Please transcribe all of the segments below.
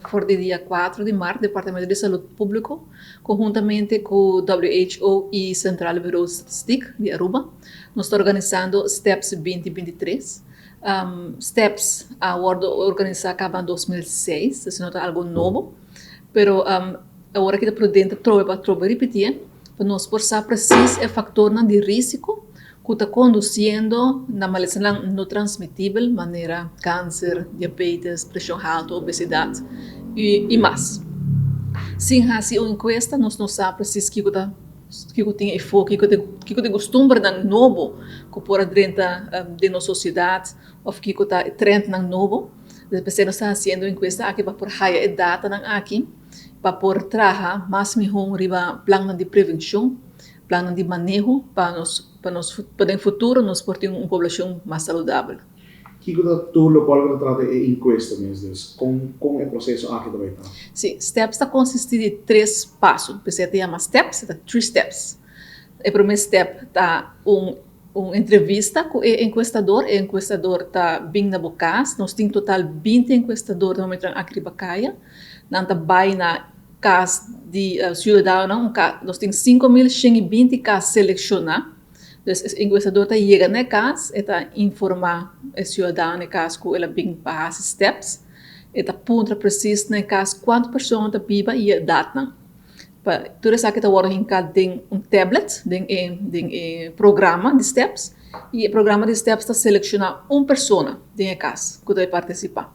For di dia 4 di maart, Departamento di Salud Publico, conhuntamente cu WHO y Centraal Bureau Statistiek di Aruba, nos ta organisando STEPS 2023. STEPS a wordo organisa caba na 2006, esaki no ta algo nobo, pero awor aki ta prudente trobe pa trobe ripiti'e, pa nos por sa precies e factornan di risico cu ta conduciendo na malesanan no transmitibel manera cancer, diabetes, presion halto, obesidad y mas. Sin haci un encuesta nos no sa precies kico ta kico tin efo, kico ta kico ta e costumbernan nobo cu por a drenta den nos sociedad of kico ta e trendnan nobo. P'esei nos ta haciendo e encuesta aki pa por haya e datanan aki pa por traha mas miho riba plannan di prevencion. Plannan di maneho pa nos pa nos pa den futuro nos por tin un poblashon mas saludabel. Kiko ta tur lokual ku ta trata e inkuesta mes dus? Kon kon e proseso aki ta bai ta? Si, steps ta konsistí di tres paso. P'esei e ta yama steps, e ta three steps. E promé step ta un un entrevista ku e enkuestador. E enkuestador ta bin na bo kas. Nos tin total 20 enkuestador den momentonan aki riba kaya. Nan ta bai na Kas di siudadanonan, un ka, nos tin 5120 kas selekshoná. Dus e enkuestador ta yega na e kas, e ta informá e siudadano na e kas ku el a bin pa hasi steps. E ta puntra presis na e kas kuantu persona ta biba i e edatnan. Pa tur esaki ta wòrdu hinká den un tablet, den e den e programa di steps, i e programa di steps ta selekshoná un persona den e kas ku ta bai partisipá.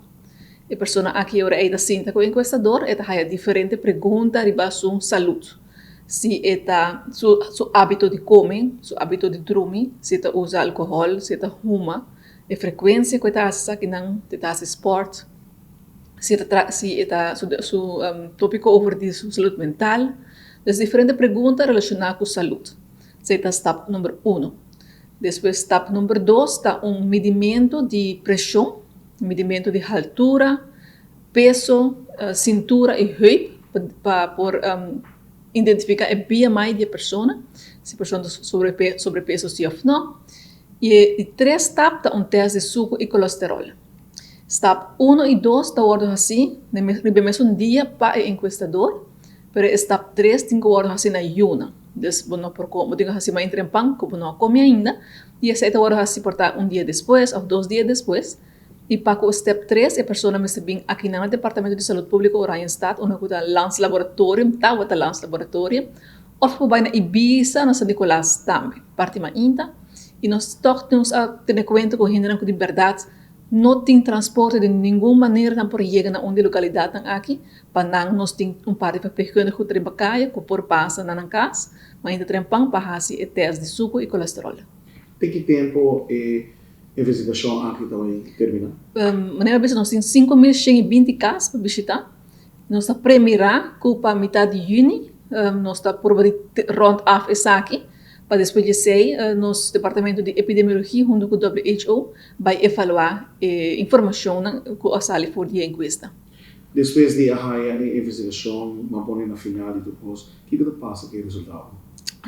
E persona aki ora ei ta sinta ku e enkuestador e ta haya diferente pregunta riba su salud. Si e ta su su hábito di kome, su hábito di drumi, si e ta usa alkohòl, si e ta huma, e frekuensia ku e ta hasi esakinan, si e ta hasi spòrt, si e ta tra si e ta su su tópiko over di su salud mental. Dus diferente pregunta relashoná ku salud. Esei ta stap number uno. Despues stap number dos ta un midimentu di preshon. Midimentu di haltura, peso, sintura i heup pa por identifiká e BMI di e persona, si e persona ta sobrepeso si òf no. I e di tres stap ta un tèst di suku i kolesteròl. Stap uno i dos ta wòrdu hasí riba e mesun dia pa e enkuestador, pero e stap tres tin ku wòrdu hasí na yuna. Dus bo no por bo tin ku hasi mas trempan ku bo no a kome ainda. I esei ta wòrdu hasi por ta un dia despues òf dos dia despues. I pa ku step tres e persona mester bin akinan na Departamento di Salud Públiko Oranjestad unda ku ta Landslaboratorium, tabata Landslaboratorium, òf por bai na Ibisa na San Nicolas tambe, parti mainta. I nos tòg nos a tene kuenta ku hendenan ku di bèrdat no tin transporte di ningun manera nan por yega na un di e lokalidatnan aki, pa nan nos tin un par di verpleegkundige ku ta riba kaya ku por pasa na nan kas. Mainta trempan pa hasi e tèst di suku i kolesteròl. Te ki tempu e investigashon aki ta bai terminá? Manera mi a bisa nos tin 5120 kas pa bishitá. Nos ta premirá ku pa mitad di yüni nos ta purba di rònt af esaki pa despues di esei nos departamento di epidemiologia huntu ku WHO bai evaluá e informashonnan ku a sali for di e enkuesta. Despues di a haya e investigashon, nan pone na final di tur kos, Kiko ta pasa ku e resultado?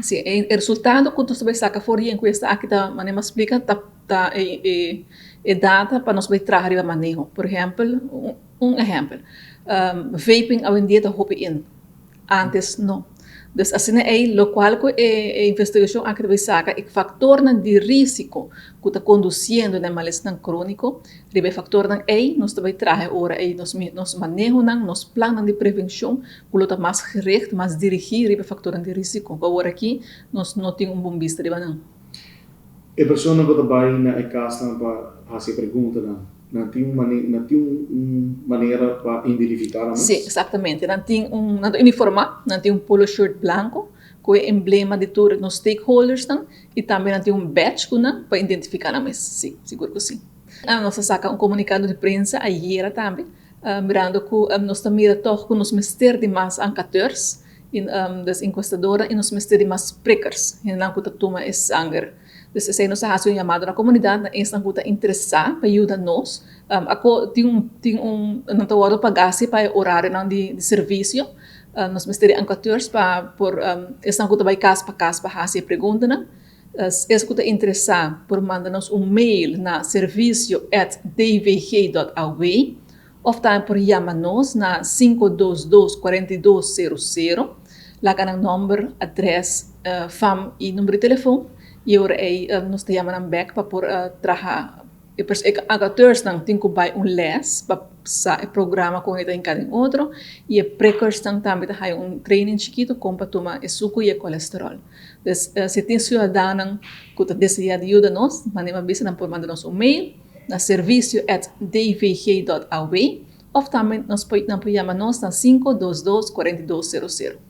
Si, e resultado ku nos ta bai saka for di e enkuesta aki ta, manera mi a splika, ta ta e e data pa nos bai traha riba maneho. Por ehèmpel, un ehèmpel, vaping awendia ta hopi in, ántes no. Dus asina ei lokual ku e e investigashon aki ta bai saka e faktornan di risiko ku ta kondusiendo na e malesnan króniko, Riba e faktornan ei nos ta bai traha e ora ei nos nos manehonan, nos plannan di prevenshon ku lo ta mas gericht, mas dirigí riba e faktornan di risiko ku awor aki nos no tin un bon bista riba nan. E persona ku ta bai na e kasnan pa hasi e preguntanan, nan tin un mane nan tin un manera pa identifiká nan mes? Sí, eksaktamente. Nan tin un nan ta uniformá, nan tin un polo shirt blanko ku e emblema di tur nos stakeholdersnan i tambe nan tin un badge ku nan pa identifiká nan mes. Sí, sigur ku sí. Nos a saka un komunikado di prensa ayera tambe, mirando ku nos ta mira tòg ku nos mester di mas ankateurs, des enkuestadornan, i nos mester di mas prikkers, hendenan ku ta tuma e sanger. Dus esei nos a hasi un yamado na komunidat, na esnan ku ta interesá pa yuda nos. Ako tin un tin un nan ta wòrdu pagá si pa e orarionan di servisio. Nos mester di ankateurs pa por esnan ku ta bai kas pa kas pa hasi e preguntanan. Es ku ta interesá por manda nos un mail na servicio at dvg dot aw Òf tambe por yama nos na 522 42 00. Laga nan nòmber, adrès, fam i number di telefòn. I ora ei nos ta yama nan bèk pa por traha. E auteursnan tin ku bai un les pa sa e programa kon e ta hinká den otro i e prikkersnan tambe ta haña un training chikitu kon pa tuma e suku i e kolesteròl. Dus si tin siudadanonan ku ta deseá di yuda nos, manera mi a bisa nan por manda nos un mail na servicio@dvg.aw òf tambe nos por nan por yama nos na 522 42 00.